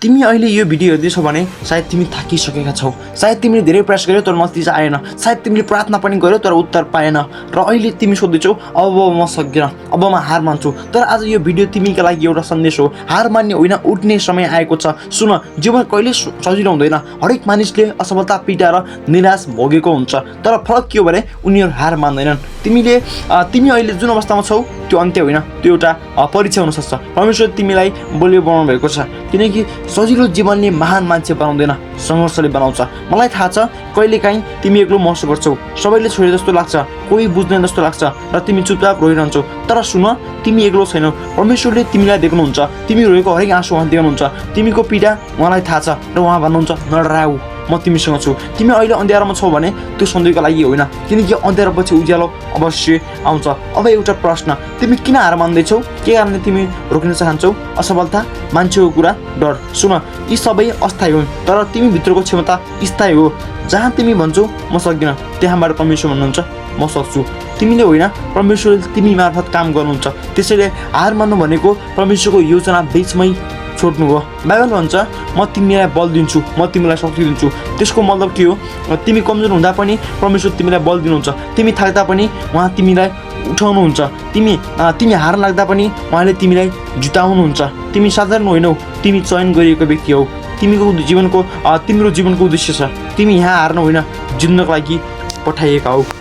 तिमी अहिले यो भिडियो हेर्दैछौ भने सायद तिमी थाकिसकेका छौ, सायद तिमीले धेरै प्रयास गर्यौ तर नतिजा आएन, सायद तिमीले प्रार्थना पनि गर्यौ तर उत्तर पाएन र अहिले तिमी सोध्दैछौ अब म सक्दिनँ, अब म हार मान्छु। तर आज यो भिडियो तिमीका लागि एउटा सन्देश हो, हार मान्ने होइन, उठ्ने समय आएको छ। सुन, जीवन कहिले सजिलो हुँदैन, हरेक मानिसले असफलता, पीडा र निराश भोगेको हुन्छ, तर फरक के हो भने उनीहरू हार मान्दैनन्। तिमी अहिले जुन अवस्थामा छौ त्यो अन्त्य होइन, त्यो एउटा परीक्षा हुनसक्छ। परमेश्वर तिमीलाई बलियो बनाउनु भएको छ, किनकि सजिलो जीवनले महान मान्छे बनाउँदैन, सङ्घर्षले बनाउँछ। मलाई थाहा छ कहिलेकाहीँ तिमी एक्लो महसुस गर्छौ, सबैले छोडे जस्तो लाग्छ, कोही बुझ्दैन जस्तो लाग्छ र तिमी चुपचाप रोइरहन्छौ। तर सुन, तिमी एक्लो छैनौ, परमेश्वरले तिमीलाई देख्नुहुन्छ, तिमी रोएको हरेक आँसु उहाँ देख्नुहुन्छ। तिमीको पीडा उहाँलाई थाहा छ र उहाँ भन्नुहुन्छ नडराऊ, म तिमीसँग छु। तिमी अहिले अँध्यारोमा छौ भने त्यो सधैँको लागि होइन, किनकि अँध्यारोपछि उज्यालो अवश्य आउँछ। अब एउटा प्रश्न, तिमी किन हार मान्दैछौ? के कारणले तिमी रोक्न चाहन्छौ? असफलता, मान्छेको कुरा, डर। सुन, यी सबै अस्थायी हुन्, तर तिमी भित्रको क्षमता स्थायी हो। जहाँ तिमी भन्छौ म सक्दिनँ, त्यहाँबाट परमेश्वर भन्नुहुन्छ म सक्छु। तिमीले होइन, परमेश्वरले तिमी मार्फत काम गर्नुहुन्छ। त्यसैले हार मान्नु भनेको परमेश्वरको योजना बिचमै छोड्नु हो। बाइबल भन्छ म तिमीलाई बल दिन्छु, म तिमीलाई शक्ति दिन्छु। त्यसको मतलब के हो? तिमी कमजोर हुँदा पनि परमेश्वर तिमीलाई बल दिनुहुन्छ, तिमी थाक्दा पनि उहाँ तिमीलाई उठाउनुहुन्छ, तिमी हार लाग्दा पनि उहाँले तिमीलाई जिताउनुहुन्छ। तिमी साधारण होइनौ, तिमी चयन गरिएको व्यक्ति हौ। तिम्रो जीवनको उद्देश्य छ, तिमी यहाँ हार्नु होइन, जित्नको लागि पठाइएका हौ।